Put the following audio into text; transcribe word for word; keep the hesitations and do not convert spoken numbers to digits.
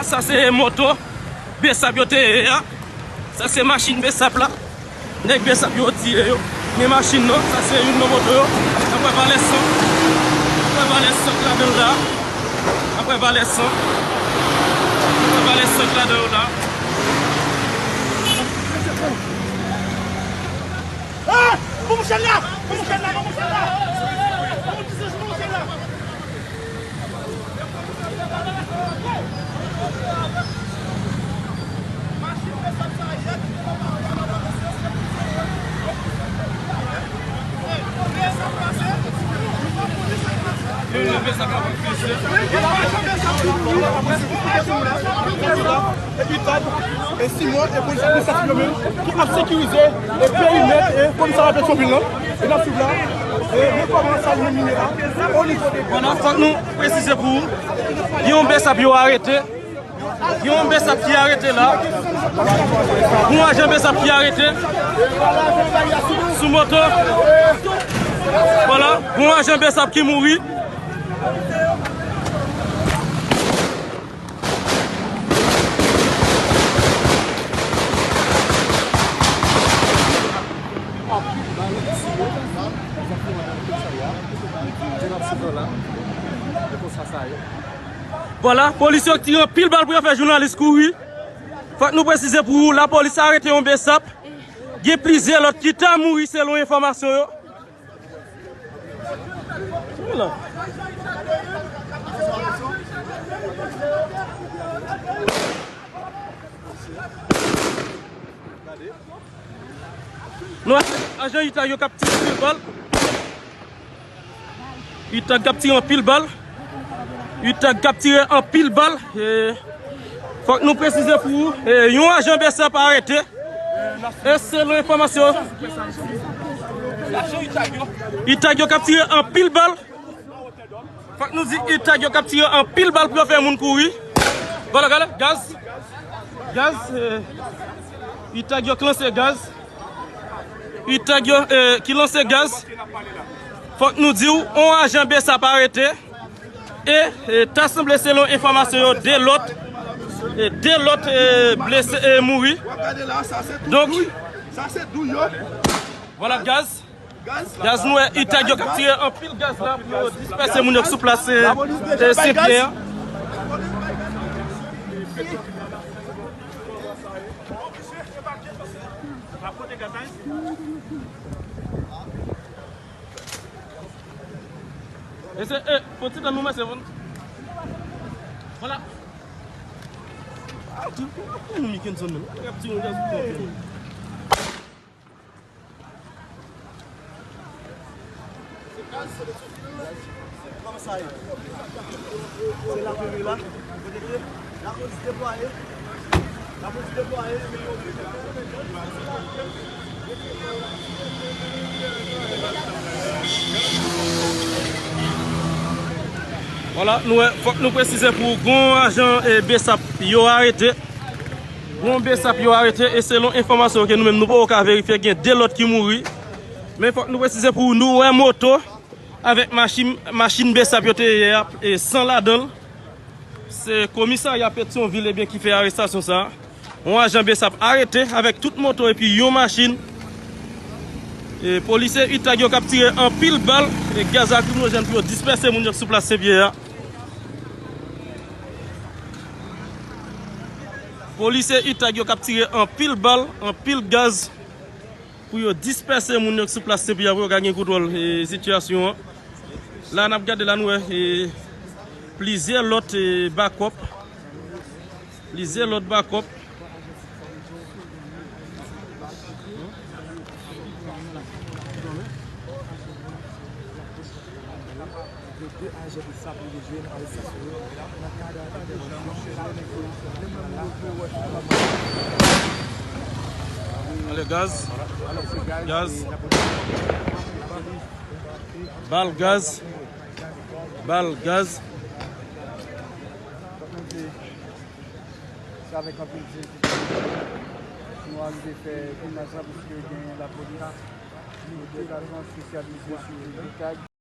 Sa se moto besap yo te ye a. Sa se machin besap la. Nèg besap yo tiye yo. Men machin nan, sa se youn nan moto yo. Apre valè san. Apre valè san ladan l la. Apre valè san. Apre valè san ladan yo la. Ah! Bon, mouche la! Bon, mouche la! Bon, mouche la! Bon, mouche la! E Simon e polis administratif yo menm ki ap sekirize e perimèt e komisarya Petyonvil lan. E n ap swiv la. E men kòman sa menm li ye la. O nivo de Vwala, fòk nou presize pou ou. Gen yon besap yo arete. Gen yon besap ki arete la. Yon ajan besap ki arete. Sou moto. Vwala, yon ajan besap ki mouri. Vwala, polis yo tire anpil bal pou yo fè jounalis kouri. Fòk nou presize pou ou, lapolis arete yon besap. Gen plizyè lòt ki ta mouri selon enfòmasyon yo. Nou wè ajan UTAG yo k ap tire anpil bal. UTAG k ap tire anpil bal. UTAG k ap tire anpil bal. E, fòk nou presize pou ou, e, yon ajan besap arete. E selon enfòmasyon, UTAG yo k ap tire anpil bal. Fòk nou di UTAG yo k ap tire anpil bal pou yo fè moun kouri. Vwala, gade, gaz. Gaz, e, UTAG yo k lanse gaz. UTAG yo, e, ki lanse gaz. Fòk nou di w, yon ajan besap arete. E, e, ta sanble selon enfòmasyon yo, de lòt, e, de lòt, e, blese, e, mouri. Donk, vwala gaz. Gaz, nou wè UTAG yo k ap tire anpil gaz la pou yo dispèse moun yo k sou plas, e, e, Senpyè. E se, e, fò ti tann nou, mesye, vwala. A, tou, nou Mikenson menm. L ap tire yon gaz pou konpè. Kòman sa ye? Se lapolis la. Kote ke lapolis deplwaye. Lapolis deplwaye. Vwala, nou wè, fòk nou presize pou gon ajan, e, besap yo arete. Gon besap yo arete e selon enfòmasyon ke nou menm nou poko ka verifye, gen de lòt ki mouri. Men fòk nou presize pou nou wè moto avèk machin, machin besap yo te ye a, e san ladan l. Se komisarya Petyonvil, ebyen, ki fè arestasyon sa a. Yon ajan besap arete avèk tout moto epi yon machin. E polisye UTAG yo k ap tire anpil bal e gaz lakrimojèn pou yo dispèse moun yo sou plas Senpyè a. Polisye UTAG yo k ap tire anpil bal, anpil gaz pou yo dispèse moun yo sou plas Senpyè pou yo ka gen kontwòl, e, sitiyasyon an. La n ap gade la nou wè, e, plizyè lòt, e, bakòp. Plizyè lòt bakòp. Ale gaz. Gaz. Bal gaz. Bal gaz. Se avèk anpil diyezite nou arive fè kounyaj la paske gen lapolis. Delegasyon espesyalize sou UTAG.